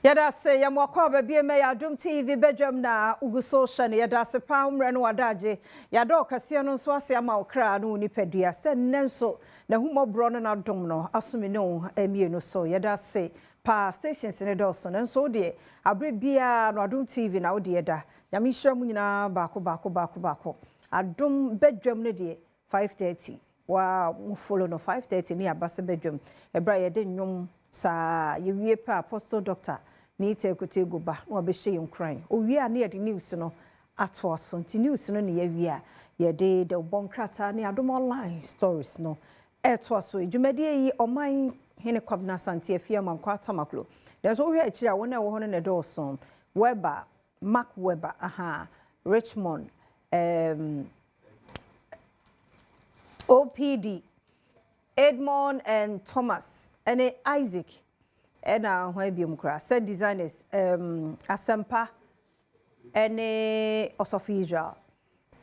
Yɛda ase, yɛ mo akwaaba biem ɛyɛ Adom TV badwam na wogu so hyɛ no. Yɛda ase paa wo mmerɛ ne w'adagye. Yɛada ɔkɛseɛ no nso ase ama wo kra ne wo nipadua sɛ nnɛ nso n'ahummɔborɔ ne n'adom no aso me ne wo mmienu so. Yɛda ase paa, stations no dɔɔso nanso wo deɛ aberɛ biara no Adom TV na wo deɛ da. Nyame nhyira mo nyinaa baako baako baako baako. Adom badwam no deɛ 5:30 Waa mo follow no 5:30 ne yɛaba sɛ badwam ɛberɛ a yɛde nnwom saa yɛwie pɛ a Apostle Doctor Nii Tegu ba na wabɛhyɛ yɛn nkuran. Owie a ne yɛde news no atoa so nti news no ne yɛawie a yɛde dawubɔ nkrataa ne Adom Online stories no ɛretoa so. Dwumadie yi Ɔman Hene Kwabena Asante Afie Amankwaa Tamaklo nanso wohwɛ akyiri a wɔn a ɛwɔ hɔ no na ɛdɔɔso Weber Mark Webber, aha, Richmond, um, OPD, Edmond and Thomas, ɛne Isaac, ɛna ho abiom koraa, set designers, um, Asempa, ɛne Ɔsɔfo Israel,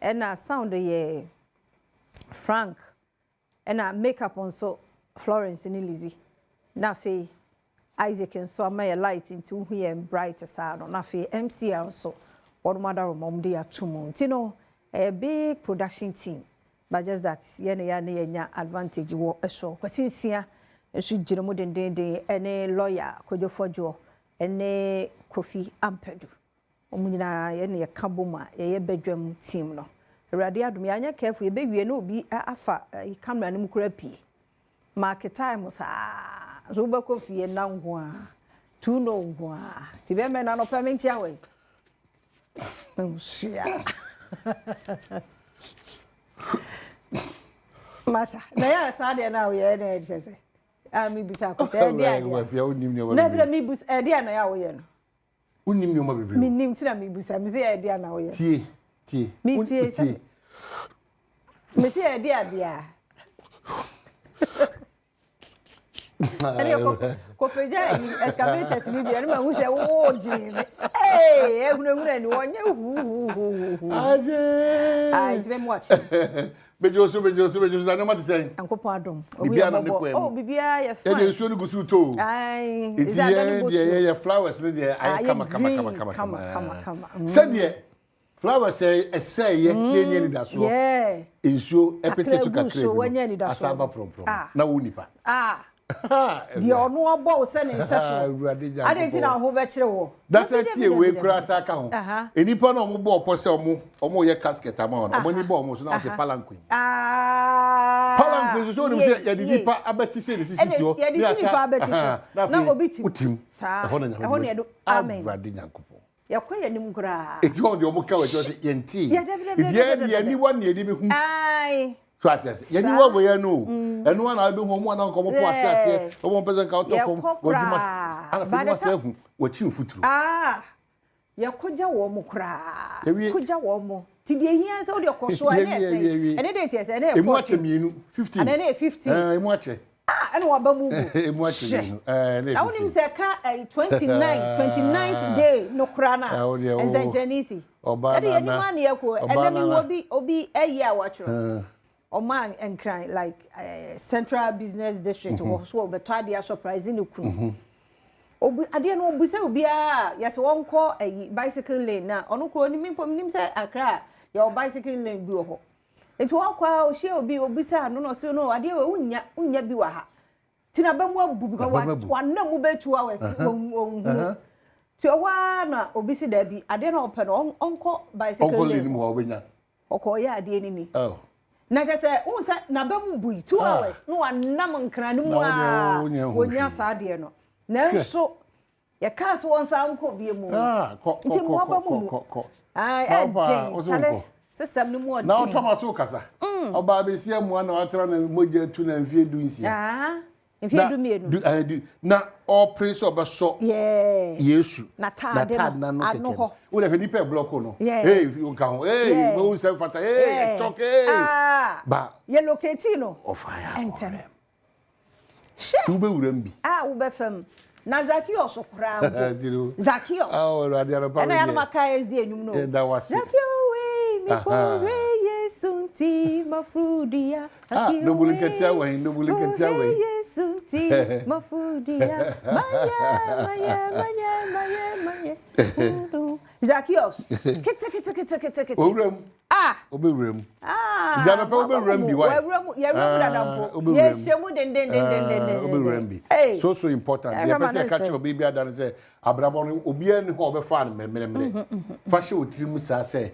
ɛna sound yɛ Frank, Ɛna makeup nso Florence ne Lizzy. Na afei Isaac nso ama yɛ light nti wohu yɛn bright saa no. Na afei MCR nso wɔnom adaworoma wɔn de yɛ ato mu. Nti no ɛyɛ big production team but just that yɛn na yɛ na yɛnya advantage wɔ ɛso. Kwasi Nsia nso gyina mu dendenden ɛne lawyer Kwadwo Fɔdwoɔ ɛne Kofi Ampadu. Wɔn nyinaa yɛn na yɛka bom a yɛyɛ badwam team no. Awurade adom yɛanyɛ careful yɛbɛwie na obi afa camera no mu koraa pie. Mark time saa nso wobɛkɔ fie nna nko a tu no nko a nti bɛmɛ na anɔpɛ menkyia wɔ yi. Nhyia. Masa na yɛ saa deɛ na woyɛ na ɛkyɛ sɛ a mebisa akɔhyɛ ɛdeɛ adeɛ na ɛbrɛ mebisa ɛdeɛ na yɛ a woyɛ no. Wonnim nneɛma bebree. Menim nti na mebisa. Mese yɛ ɛdeɛ na woyɛ. Tie, tie. Metie sɛ. Mese yɛ ɛdeɛ adeɛ a. Ɛdeɛ kɔpagya ayi excavators ni bi ɛno ma hu sɛ woo gyee me. Ee ehunahuna ni wɔnyɛ huhuhuhu. Agye. Ah, nti bɛ mu akyi. Megye wo so, megye wo so, megye wo so. Na nneɛma te sɛn? Nyankopɔn adom. Biribiara nam ne kwan mu. Oh, biribiara yɛ fine. Yɛde nsuo no gu so retɔ o. Ayi, Nti yɛn deɛ yɛyɛ flowers no deɛ ayɛ kama kama kama kama kama kama kama. Sɛdeɛ flowers ɛsɛeɛ na ɛnyɛ anidasoɔ. Nsuo ɛpete so kakra bi no, asan aba prɔmprɔm. Na wo nipa. Ah. Deɛ ɔno ɔbɔ wo sɛ ne nsa so. Awurade Nyankopɔn. Adɛn nti na wo ho bɛkyere wɔ? Na sɛ tie wei koraa sa ka ho. Nnipa no a wɔn bɔ ɔpɔ sɛ wɔn wɔn yɛ casket ama wɔn, wɔn ani bɔ wɔn so na wɔte palanquin. Palanquin nso so wɔn sɛ yɛde nipa abɛti sɛ ne sisi si hɔ. Yɛde si nipa abɛti so. Na obi tim. Wotim. Ɛhɔ na Nyame de Amen. Awurade Nyankopɔn. Yɛkɔ yɛn anim koraa. Eti wɔn deɛ wɔn ka wɔ akyi sɛ yɛn ti. Eti yɛn deɛ aniwa na yɛde bɛhu. So ate ase. Yɛn niwa wɔ yɛn no o. Ɛno ana bɛhu wɔn ana nka wɔn po ase aseɛ. Wɔn pɛ sɛ nka wɔtɔ fam. Wɔn adwuma ana fɛ wɔn asɛ ahu wɔkyi mfuturo. Yɛkɔgya wɔn koraa. Kɔgya wɔn. Ti deɛ ehia sɛ wode kɔ so a ɛne ɛsɛn. Ɛne date ɛsɛ ɛne yɛ 14. Emu akyɛ mmienu 15. Ɛne yɛ 15. Emu akyɛ. Ah, ɛna waba mu bu. Emu akyɛ mmienu. Ɛɛ Na wonim sɛ ɛka eh, 29, 29th day no koraa na nsɛnkyerɛnne si. Ɔbaa Ɛde yɛn anim ani ɛkɔ. Ɛnna mi wɔ obi obi ɛyi a wɔatwerɛ. Ɔmaa nkran like eh, central business district hɔ so ɔbɛtɔ adeɛ asɔprise ne kunu. Obi adeɛ no obi sɛ obiara yɛsɛ wɔnkɔ ɛyi bicycle lane na ɔno kɔ onim mpo nim sɛ Accra yɛwɔ bicycle lane bi wɔ hɔ. Nti ɔkɔ a ɔhyia obi obisa no na ɔsɛ no adeɛ wɔ wonya wonya bi wɔ ha. Ti na bɛmu abu because wanam mu bɛ 2 hours ɔnhunu. Ti ɔhɔ ara na obi si daabi adeɛ na ɔpɛ no ɔnkɔ bicycle lane mu hɔ ɔbɛnya. Ɔkɔ ɔyɛ adeɛ ni ni. Na kyerɛ sɛ wohu sɛ n'aba mu bui 2 hours na wanam nkran no mu a wɔnya saa adeɛ no. Nanso yɛkaa sɛ wɔnsan nkɔ bie mu. Nti mmoa ba mu mu. Ɛden kyale system no mu ɔden. Na ɔtɔ ma so kasa. Ɔbaa bɛsi amua na watra na mogya tu na mfie 16. Mfie 12. Na ɔpere sɛ ɔbɛsɔ Yesu n'ataade no ano kɛkɛ. Wo dɛ hwɛ nipa ɛblɔko no. Ee nka ho. Ee wo nsɛm fata. Ee ɛkyɔk ee. Ba. Yɛ locate no. Ɔfa yɛ akɔ. Ntɛm. Hwɛ. Ti wobɛwura mu bi. A wobɛfam. Na Zacchaeus koraa mpo. Zacchaeus. Awurade anɔpa Ɛna yɛn aka SD enyim no. Yɛda wase. Zacchaeus wei mi kɔ wei Yesu. nti mafrudia. Ah, Nobulu nketea wɔ he? Nobulu nketea wɔ he? Yesu nti mafrudia. Manye, manye, manye, manye, manye. Zacchaeus. Kete, kete, kete, kete, kete. Owura mu. Ah. Obewura mu. Ah. Nti anɔpɛ wobɛwura mu bi why? Wawura mu, yɛwura mu dada mpo. Ah, wobɛwura mu. Yɛhyɛ mu denden, denden, denden. Ah, wobɛwura mu bi. Hey. So so important. Ɛhwɛ Deɛ ma pɛ sɛ ne ɛka nsɛ. kyerɛ obi bi ada ne sɛ abrabɔ no obiara ni hɔ a ɔbɛfa no mmerɛmmerɛ. Fa hyɛ wo tirim saa sɛ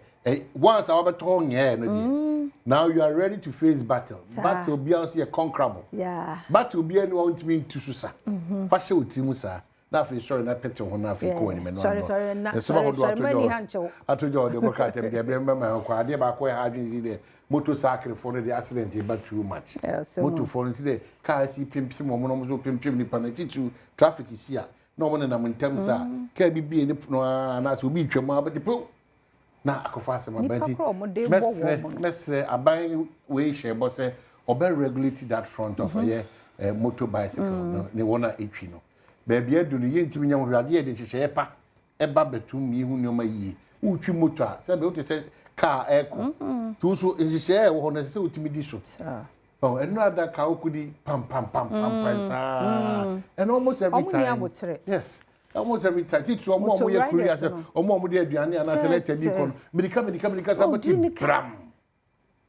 once a wabɛtɔ nyɛɛ no deɛ. Now you are ready to face battle. Saa. Battle biara nso yɛ conquerable. Battle biara ni hɔ a wontumi ntu so sa. Fa hyɛ wo tirim saa. Na afei sɔre na pete ho na afei kɔ w'anim ɛno Sɔre, ano. sɔre na- Nsɛm sɔre, ahodoɔ sɔre, ato mani dwa ha nkyɛw. ato dwa ɔde bɔkra atɛm deɛ ɛbrɛ mbɛma ɛho kɔ adeɛ baako ɛha adwene si deɛ motorcycle no de accident ba too much. Yeah, so mu. Motofoɔ no si dɛ kaa si pimpim wɔn na wɔn nso pimpim nipa no titiriw traffic si a na wɔn nenam ntɛm saa kaa bi bie ne pono ara anaasɛ obi twam a bɛte pew na akɔfa asɛm aba Nipa nti korɔ a wɔde bɔ mɛsrɛ wɔn no. mɛsrɛ aban wei hyɛ bɔ sɛ ɔbɛ regulate that front of ɛyɛ motor bicycle no ne wɔn a etwi no baabi adu no yɛntumi nyɛ ho hwɛ adeɛ yɛde nhyehyɛeɛ pa ɛba bɛtum yi ho nneɛma yie wotwi moto a sɛbi wote sɛ kaa ɛɛkɔ nti wo so nhyehyɛeɛ a ɛwɔ hɔ no ɛsɛ sɛ wotumi di so. Saa. Oh, ɛno ada ka wokodi pam pam pam pam pam saa and almost every Ɔmo nni time abotire. Yes, almost every time titiri ɔmo a Motor ɔmo yɛ kuri riders ase no. ɔmo a ɔmo de aduane anaasɛ Kyerɛ lɛtɛ bi kɔ no mirika mirika mirika saa Ɔdi bɛti ne ka. bram.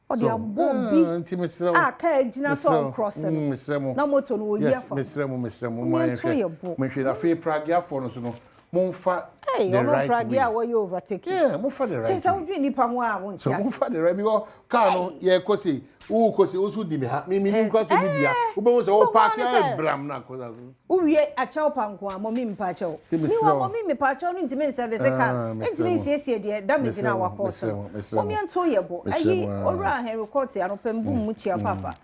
Ɔde abɔ bi Nti mesrɛ wo a kaa gyina sɛ mesrɛ wo. ɔnkrɔse no. Mesrɛ mo Na moto no wɔyi yes afa. mesrɛ mo mesrɛ mo Mo mo yɛnto ayɛhwɛ yɛ bo. mohwɛ na afei pragiafoɔ no so no momfa Hey, the ɔno right pragea way. a wɔyɛ overtaking. Yeah, momfa the right Kyerɛ sɛ way. wodwe nipa ho a wonte So ase. momfa the right because car no yɛkɔ sei wowokɔ sei wo so di me ha me menim Kyerɛ kora sɛ sɛ obi bia eh, wobɛhu sɛ wo wobɛhu park ne ayɛ sɛ- bram na akɔ Wowie akyɛw pa nko a mɔmi mpa akyɛw. Nti mesrɛ Mewa wo. mɔmi mepa akyɛw no ntumi nsɛvese Ah, car. mesrɛ Ntumi wo. nsiesie deɛ damage na Mesrɛ wo, wakɔ so. mesrɛ wo, mesrɛ wo. Mɔmi nto yɛ bo. Mesrɛ Ayi wo, ah. owura Henry Court anɔpɛ mbu mu kyia papa.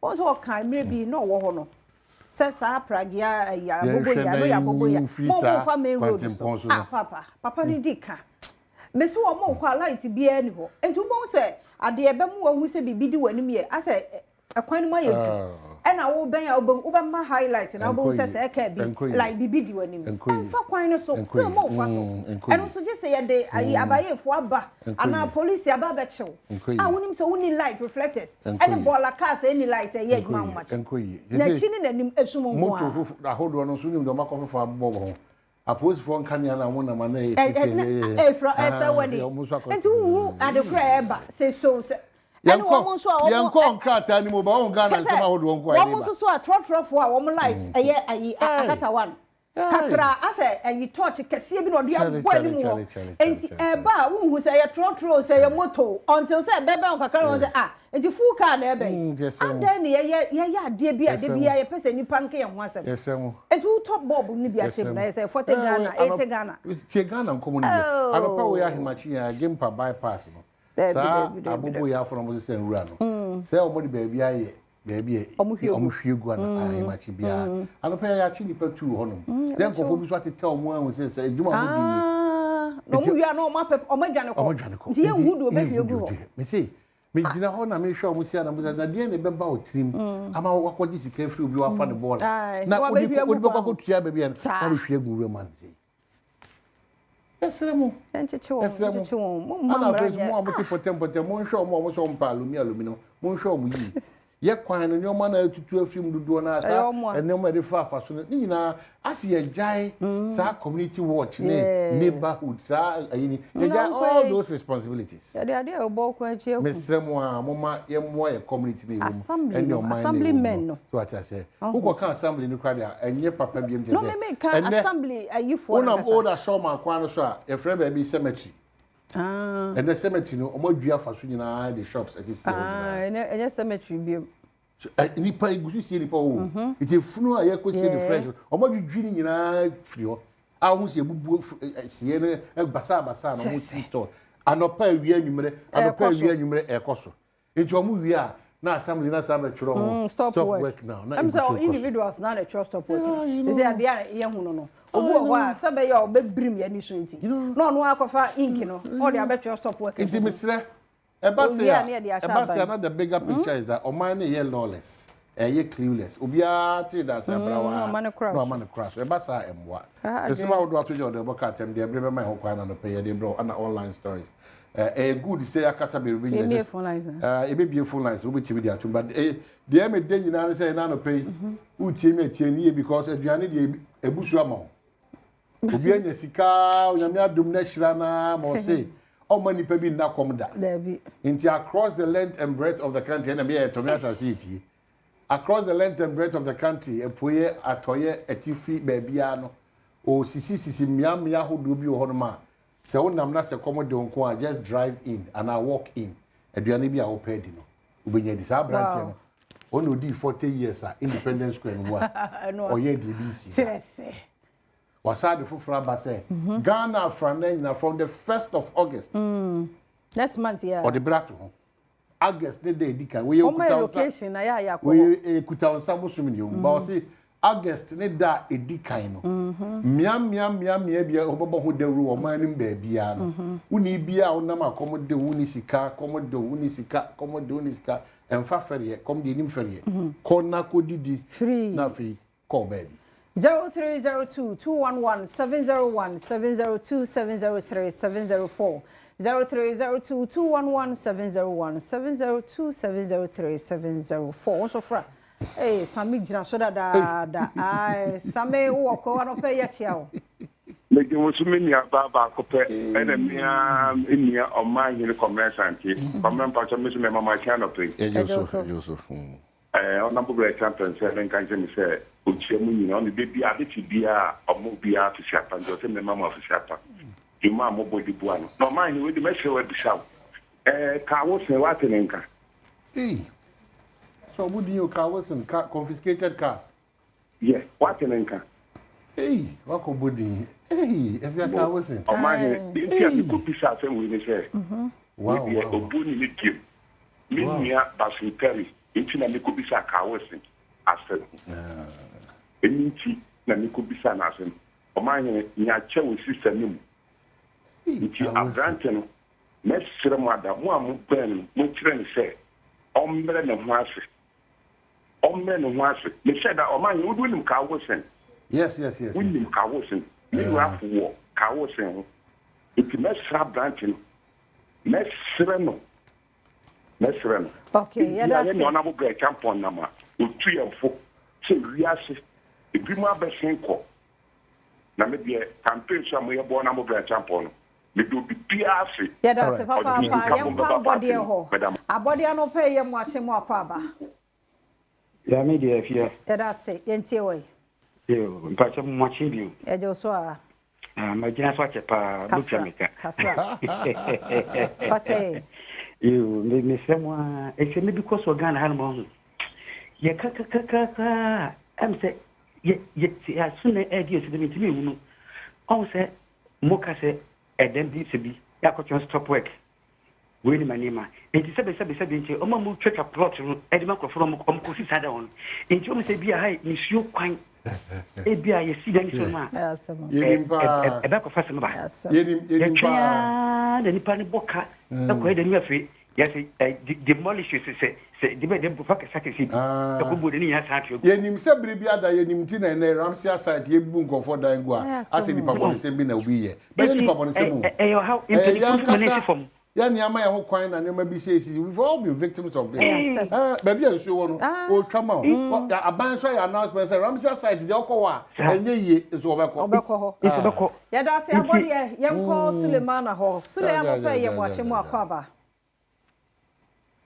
Wɔn nso ɔka mmerɛ bi na ɔwɔ hɔ no. Sɛ saa pragea ayi abobo Yɛnhwɛ yi ano na yɛ abobo yi. yɛmfiri Mo mo saa fa main road so. kwantempɔn so Ah no. papa, papa no di ka. Mesi wɔn mo kɔ a light biara ni hɔ. Nti wobɛhu sɛ adeɛ ɛbɛmu wɔn ho sɛ biribi di wɔn anim yɛ asɛ ɛkwan no mu ayɛ du. Ah. Ɛna wobɛn a wobɛhu wobɛma highlight na wobɛhu sɛ Ɛnkɔ sɛ ɛka bi yie. like biribi di wɔn anim. Ɛnkɔ yie. Ɛmfa kwan no so Ɛnkɔ still yie. mo fa so. Ɛnkɔ Ɛno yie. nso gye sɛ yɛde ayi abayɛfoɔ aba Ɛnkɔ anaa yie. polisi aba abɛkyew. Ɛnkɔ yie. A wonim sɛ wonni light reflectors Ɛnkɔ ɛne yie. bɔɔla cars ɛni light ɛyɛ adwuma Ɛnkɔ yie. ahomakye. Ɛnkɔ yie. N'akyi ne n'anim esum nko moto ara. foforɔ ahodoɔ no nso nim deɛ ɔmakɔ foforɔ abobɔ wɔn ho apolisifoɔ nkanea na wɔn nam ana yɛ Efra ɛsɛ wani nti wuhu adekora ɛba sɛ so sɛ ɛne wɔn nso a wɔn yɛnkɔ nkrataa no mu ba wɔn Ghana nsɛm ahodoɔ nko a wɔn yɛde nso ba so a trɔtrɔfoɔ a wɔn light ɛyɛ ayi akatawa no Hey. kakra asɛ ayi torch kɛseɛ bi na ɔde Kyale, abɔ anim kyale, hɔ kyale, kyale, kyale, nti kyale. ɛba a wuhu sɛ ɛyɛ trɔtrɔ sɛ ɛyɛ moto until sɛ ɛbɛbɛn wɔn kakra na wɔn sɛ ah nti full car na ɛbɛn Nti ɛsɛ mo. adan ne yɛyɛ yɛyɛ adeɛ bi a Ɛsɛ de mo. bi a yɛpɛ sɛ nipa nke yɛn ho asɛm yɛsrɛ mo nti wotɔ bulb no bi ahyɛ mu na yɛ sɛ 40 Ghana 80 Ghana. tie Ghana nkɔmɔ no bi Oh. anɔpa wei ahemakye yɛ Gimpa bypass no Dabi, saa dabi, dabi, abobo yɛ afɔ na wɔn sɛ nwura no sɛ wɔn de baabi ayɛ baabi a Ɔmo hwie gu. ɔmo hwie gu ana ahemakye biara anɔpa yɛ yɛakye nipa tu wɔ hɔnom sɛ nkɔfoɔ bi so atetɛ ɔmo ahu sɛ sɛ adwuma a wɔn di nie Ah, na ɔmo wie a na ɔmo apɛ ɔmo adwane kɔ ɔmo dwane kɔ nti yɛn hu de ɔbɛhwie gu hɔ mese megyina hɔ na mehwɛ ɔmo si anam sɛ na deɛ na ɛbɛba wo tirim ama wakɔgye sika afiri obi wafa ne bɔɔla Aye, na na wode wabɛhwie agu wode bɛkɔ kwan ho. akɔtua baabi a Saa. na wobɛhwie agu nwura mu anse yɛsrɛ mo Yɛnkyekye wɔn, yɛsrɛ mo yɛnkyekye wɔn. Mo mma ana mmara afei so nyɛ- mo a mote pɔtɛmpɔtɛm monhwɛ ɔmo a mo sɛ ɔmpa alomi alomi no monhwɛ ɔmo yie yɛ kwan no nneɛma no atutu afiri mu dodoɔ no a Ɛyɛ saa ɔmo a. nneɛma a yɛde fa afa so no ne nyinaa ase yɛgyae saa community watch ne neighborhood saa ayi ni yɛgyae Na all nkɔ yi. those responsibilities. Yɛde adeɛ a ɛbɔ ɔkwan akyi aku. Mesrɛ mo a moma yɛmmoa yɛ community no ɛwɔ mu Assembly ɛne no, ɔman no assembly ɛwɔ mu men no. So wate aseɛ wokɔka assembly no koraa deɛ a ɛnyɛ papa biam kyɛ No, sɛ me me ka ɛnnɛ assembly ayifoɔ wonam no kasa. old asɔma kwan no so a yɛfrɛ baabi cemetery. Ah, Ɛnɛ cemetery no ɔmo adua afa so nyinaa de shops asisi hɔ ah, nyinaa. ɛnyɛ cemetery biom. So, nipa egu so sie nipa wɔ hɔ nti efunu a yɛkɔ sie no fresh no ɔmo adwidwi ne nyinaa firi hɔ a wɔn si ebubu sie no basaa basaa na ɔmo si store anɔpa awia anwummerɛ anɔpa Ɛɛkɔ so. awia anwummerɛ ɛkɔ so nti ɔmo wie a na assembly na saa bɛtwerɛ ho Stop work. now na Ɛm egu so sɛ kɔ so. individuals na na ɛtwerɛ stop work. Yeah, you know. Ɛsɛ adeɛ a yɛhu no. Obi wɔ hɔ a sɛ bɛyɛ a ɔbɛbirim yɛn ani so nti. Na ɔno akɔfa ink no, ɔde abɛtwerɛ stop work. Nti mesrɛ ɛba se Owie a a ne yɛde ahyɛ ɛba se a aban. na the bigger picture is that ɔman no yɛ lawless. Ɛyɛ clueless. Obiara tee da ase abrawa na ɔma no kora na so. ɔma no kora so. Ɛba saa ɛmmoa. Ah, Nsɛm adwene. ahodoɔ ato gya ɔde ɔbɔ kaa tɛm deɛ ɛbere bɛma ɛho kwan na nɔpɛ yɛde brɛ wo ana online stories. Ɛyɛ good sɛ yɛakasa bebrebe nyina Yɛmmie sɛ phone lines no. Ɛbɛbie phone lines wobɛtumi de atom but deɛ ɛmɛ nyinaa ne sɛ ɛna anɔpɛ yi wotie mi atie ne yie because aduane deɛ ɛbu so ama wo. Obi anya sika Onyame adom no ahyira naa ma ɔse ɔma nipa bi nna kɔm da. Dabi. Nti across the length and breadth of the country ɛna meyɛ ɛtɔme asase etie. Across the length and breadth of the country, apueɛ, atɔeɛ, atifi, baabiara no, ɔresisisisi mmeammea ahodoɔ bi wɔ hɔnom a, sɛ wonam na sɛ kɔm de wo nko a, just drive in anaa walk in. Aduane bi a wopɛ adi no, wobɛnya adi. Saa aberanteɛ no, ɔna ɔdii 40 years a Independence Square no mu a, ɔyɛɛ deɛ ebi nsii da. Kyerɛ sɛ. Wasan de foforɔ aba sɛ, Ghana afrana nyinaa from the 1st of August. Next month, yeah. Ɔde berɛ ato ho. August ne da edi kan. Wei yɛ Wɔma yɛ okuta nsa. location na yɛ a yɛakɔ Wei hɔ. yɛ ekuta nsa bosom ne emu. Ba ɔse August ne da a edi kan no. Mmea mmea mmea mmea bi a wɔbɛbɔ ho dawuro wɔ ɔman no mu baabiara no. Wonni bi a wonam akɔm de wo ne sika, kɔm de wo ne sika, kɔm de wo ne sika. Ɛmfa fɛreɛ, kɔm de enim fɛreɛ. Kɔ na kɔdidi. Free. Na afei kɔ baabi. 0302 211 701 702 703 704 0302 211 701 702 703 704. Wo nso fra. Ee, Sami gyina so dadaada. Ae, Sami wowɔ kɔ anɔpɛ yɛ kyea wo. Megye wo so me nua baa baako pɛ ɛna me ara me nua ɔman hene Kɔmrɛ Asante. Kɔmrɛ mpakyɛ me so mɛma mo akyɛ anɔpɛ yi. Ɛgye so, ɛgye so. Ɔnam Bobra Champion sɛ menka nkyerɛ me sɛ ɔkyia mu nyina ɔne da bi ade kye biara ɔma obiara afisi apa nti ɔsɛ mɛma mo afisi apa dwuma a mobɔ de bua no. Na ɔman hene wei de mɛsrɛ wo abisa wo. Kaa wo sɛn woate ne nka? Ei, so ɔmo din o car Wilson, car confiscated cars. Yɛ, woate ne nka? Ei, wakɔ bɔ din. Ei, Efia car Wilson. Ɔman hene, deɛ nti a mekɔ bisa asɛm wei ne sɛ, wei deɛ obuo ne ne diem. Me nua Basil Perry nti na mekɔ bisa car Wilson asɛm. Ɛno nti na mekɔ bisa no asɛm. Ɔman hene, nya kyɛ wo sister no mu. Nti aberante no, mɛsrɛ mo ada, mo a mobɛn no, monkyerɛ no sɛ ɔmmrɛ ne ho ase. Ɔmmrɛ ne ho ase. Mehyɛ da, ɔman hene, wode wonim Carl Wilson? Yes. Wonim Carl Wilson? Me wura afo wɔ Carl Wilson ho. Nti mɛsrɛ aberante no. Mɛsrɛ no. Mɛsrɛ no. Okay, Ebia yɛda yɛne ase. Ɔnabo Brɛ Champɔn nam a, ɔtu yɛn fo sɛ wiase, ebinom abɛsen kɔ. Na me deɛ, campaign so a moyɛ bɔ Ɔnabo Brɛ Champɔn no, mede obi biara ase. Yɛda ase Ɔde papaapa. nkabom Yɛnkɔ bɛba party abɔdeɛ no. hɔ. Meda mo Abɔdeɛ no pɛ yɛ mo akye mo akɔ aba. Ya me deɛ afia. Yɛda ase. Yɛntie wɔ yi. Yo, mpakyɛ mo akye bio. Yɛgye wo so a. Ah, magyina so akyɛ paa, motwa Kafra. me ka. Kafra. Fa kyɛ yɛn. Yo, me mesrɛ mo a, ɛsɛ me bi kɔ so Ghana ha no mo ho. Yɛ kakakakaka, ɛm sɛ yɛ yɛ aso na ɛdi ɛsɛ dɛ mentumi nhunu. Ɔho sɛ mo ka sɛ ɛdɛm bi sɛ bi yɛakɔtwɛn stop work. Wei ne ma nneɛma. Nti sɛbe sɛbe sɛbe nti ɔma mu twatwa plot no ɛde ma nkurɔfoɔ no ɔmo kɔsi saa da hɔ no. Nti ɔmo sɛ bi a ha nsuo kwan ebi a yɛsi dan so no a Yɛnim paa. ɛbɛkɔfa sɛm ba. Yɛnim yɛnim Yɛtwɛn paa. ara na nipa no bɔ ka ɛkɔyɛ dɛ ne afei yɛsɛ demolish sɛ sɛ sɛ de bɛ de fa kɛse akɛse bi ɛkɔbu de ne nyinaa san ato agu. Yɛnim sɛ bere bi ada yɛnim ti na ɛnɛ Ramsia site yɛbu nkurɔfoɔ dan gu a asɛ nipa bɔnesɛm bi na obi yɛ. Bɛyɛ nipa bɔnesɛm o. Ɛyɛ ɔhaw Ɛyɛ mpanyinfoɔ yɛn nso ma ne nsi ankasa fam. yɛn nneɛma yɛn ho kwan na nneɛma bi sɛ esisi. We've all been victims of this. Baabi a nsuo wɔ no, ɔretwa ma o. Aban nso ayɛ announcement sɛ Ramsia site deɛ ɔkɔ hɔ a ɛnyɛ yie nso ɔbɛkɔ. Ɔbɛkɔ hɔ. Nso bɛkɔ. Yɛda ase abɔdeɛ. Yɛnkɔ Sulemana hɔ. Sule anɔpɛ yɛ mo akye mo akɔ aba.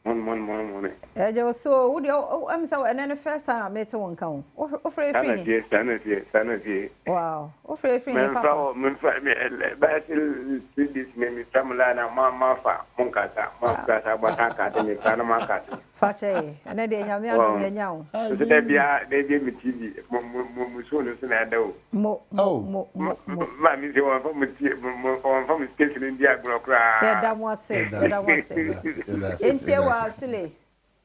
Mone mone mone mone. Ɛgye wo so wo deɛ ɛm sɛ ɛnɛ ne first time a mete wo nka o. Wofrɛ Sana firi he? tie sana tie sana tie. Wow. Wofrɛ firi he Memfa papa? hɔ memfa me bɛyɛ sɛ 3 days me mefra mo line a mo ma fa mo nkasa mo nkasa bɔta akate mefra no mo akate. Fa kyɛ yɛ. Ɛnɛ deɛ Nyame adom yɛnya wo. Nso da bia da bia me TV mo mo mo mo show no so na ɛda o. Mo mo mo mo mo. Ma mi sɛ wɔmfa mo tie mo mo wɔmfa mo station ndi agorɔ koraa. Yɛda mo ase. Yɛda mo ase. Yɛntie wɔ Sule.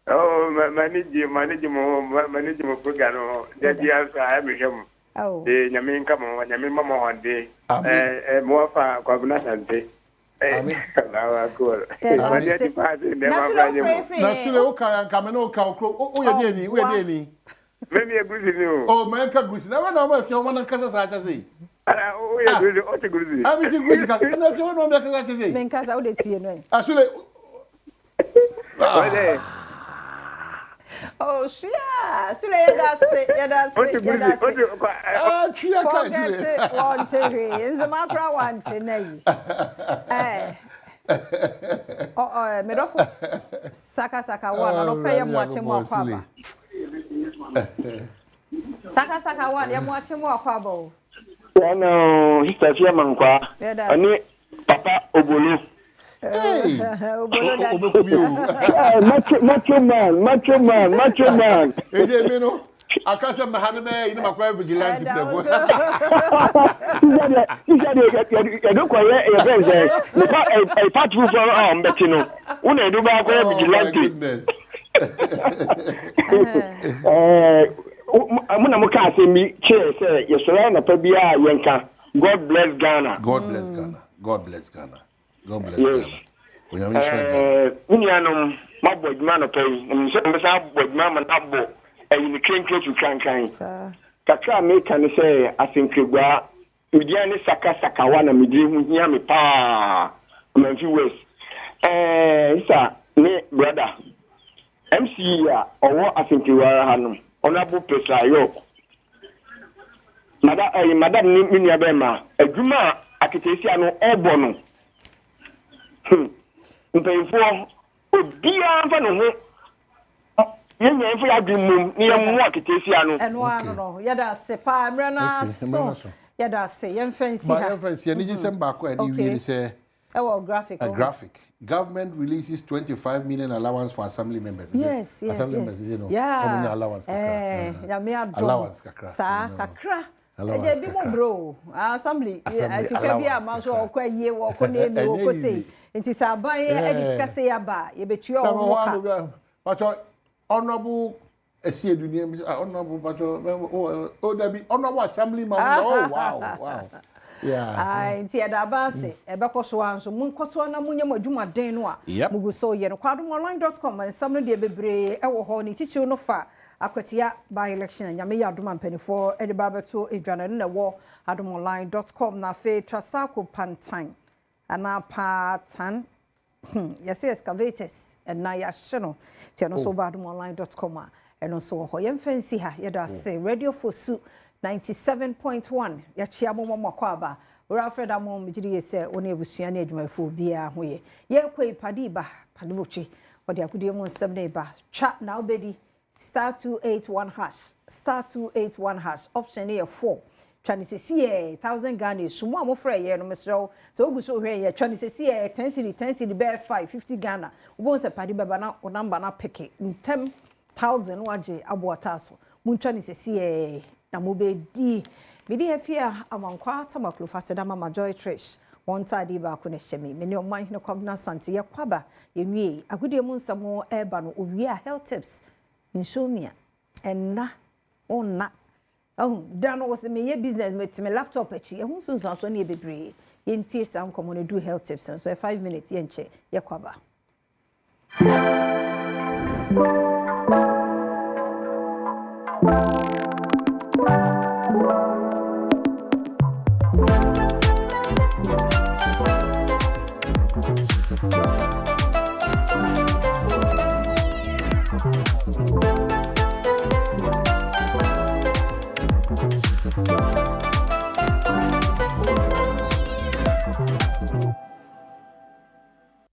Oh, ma ma ni gye ma ni gye mo ho ma ma ni gye mo program no ho. Da bia so a mehwɛ mo. Oh. Eh, Nyame nka mo ho, Nyame mma mo ahoɔden. Amen. Mo afa Kwabena Asante. Na Sule wo ka ya nka me ne wo ka wo kuro wo yɛ deɛ ni wo yɛ deɛ ni. Mɛ mi yɛ gurusi ni o. O mɛ nka gurusi na wɛn na ɔmo afia ɔmo na nkasa saa kyɛ sɛ. Ala o yɛ gurusi o ti gurusi. A mi ti gurusi ka ɛna afia wɔn na ɔmo akasa kyɛ sɛ. Mɛ nkasa o de tie no ɛ. Asule. Oh, shia. Sule yɛda ase, yɛda ase, yɛda ase. Forget it, wɔnte hwee. Nzema koraa wante na yi. Eh. Oh, oh, medɔfo. Saka saka one, anɔpɛ yɛ mo akye mo akɔ aba. Saka saka one, yɛ mo akye mo akɔ aba o. Hello, Sister Fia Mankwa. Ɛne Papa Obolo. Hey! Obekumi o. Macho, macho man, macho man, macho man. Eze mi no, aka sɛ mɛha no bɛyɛ yi ne makɔyɛ vigilante prɛko. Sisa deɛ yɛde kɔyɛ yɛfrɛ sɛ nipa party foforɔ a ɔmbɛte no wo na yɛde bɛ akɔyɛ vigilante. Mo na mo ka asɛm bi kyerɛ sɛ yɛsɔre anɔpa biara yɛnka God bless Ghana. God bless Ghana. God bless Ghana. God bless Yes. Ghana. Onyame nhyira Ghana. Me nuanom, moabɔ adwuma anɔpa yi, na menim sɛ mobɛsan abɔ adwuma ama no abɔ ayi no krenkren afi krankran. Kakra a meka ne sɛ, Asenkraguaa, me din ara ne Saka Sakawa na me din ho hia me paa, Amanfi West. Ɛɛ, Sista ne brada, MC a ɔwɔ Asenkraguaa ha no, Honourable Priscilla York, Mada, ɛyi, madam ne me nua bɛrima, adwuma a aketeesia no ɔrebɔ no, hmm, mpanyinfoɔ, obiara mfa ne ho, yɛn nyinaa mfa yɛn adwene mmom na yɛmmoa aketeesia no. Ɛno ara no no, yɛda ase paa, mmerɛ no aso, yɛda ase, yɛmfa nsi ha. Ba yɛmfa nsi, anigyesɛm baako a ɛde wie ne sɛ, Ɛwɔ graphic. A graphic. Government releases 25 million allowance for assembly members. Yes. Assembly members, you know. Yeah. Allowance kakra. Eh, nyame adom. Allowance kakra. Saa kakra. Allowance Ɛgye bi mo bro. Assembly. Sika bi ama so ɔkɔ ayie wɔkɔ na emi wɔkɔ sei. Nti sɛ aban ɛde sika sei aba a yɛbɛtua wɔn mo ka. Pacho, honorable Esiedu ni honorable Pacho, oh, dabi, honorable assembly man. Oh, wow. Yeah. Aye, nti yɛda aba ase. Ɛbɛkɔ so ara nso. Monkɔ so na monyɛ mo adwumaden no a mugu so yɛ no. Kwadomonline.com nsɛm no deɛ bebree ɛwɔ hɔ. Ne titiriw no fa Akwatia by election. Nyame yɛ adom a mpanimfoɔ de ba abɛto edwa no. Ɛno na ɛwɔ adomonline.com. Na afei Trasaco Pantan anaa Paatan. Yɛsɛ excavators ɛna yɛahye no. Nti ɛno nso woba adomonline.com a ɛno nso wɔ hɔ. Yɛmfa nsi ha. Yɛda ase. Radio Fosu 97.1 yɛkyia mo mo akɔ aba. Owura Alfred Amo megye di yɛ sɛ wo ne abusua ne adwumayɛfoɔ biara ho yɛ. Yɛkɔ yi pade ba pade botwe. Wɔde agodie mu nsɛm ne ba. Twa na wobɛdi *281 hash *281 hash option ne yɛ 4. Twa ne sisi yɛ 1000 Ghana esu mo a mofrɛ yɛ no mesrɛ wo sɛ wogu so hwɛ yɛ twa ne sisi yɛ 10 cedi 10 cedi bɛyɛ 5 50 Ghana. Wobɛhu sɛ pade bɛba na wo number na peke ntɛm 1000 wagye aboata so. Montwa ne sisi yɛ na mobɛdi. Mede afia amankwa tamaklofa seda mama Joy Trish. Wɔn ntaade baako na ɛhyɛ me. Me ne ɔman hene Kwabena Asante yɛkɔ aba yɛnwie. Agodie mu nsɛm ɛreba no owie a health tips insomnia ɛnna ɔnna ɔhu da no wɔsɛ meyɛ business mete me laptop akyi ɛho nsunsuansoɔ no yɛ bebree. Yɛntie saa nkɔmmɔ no do health tips nso ɛ 5 minutes yɛnkyɛ yɛkɔ aba.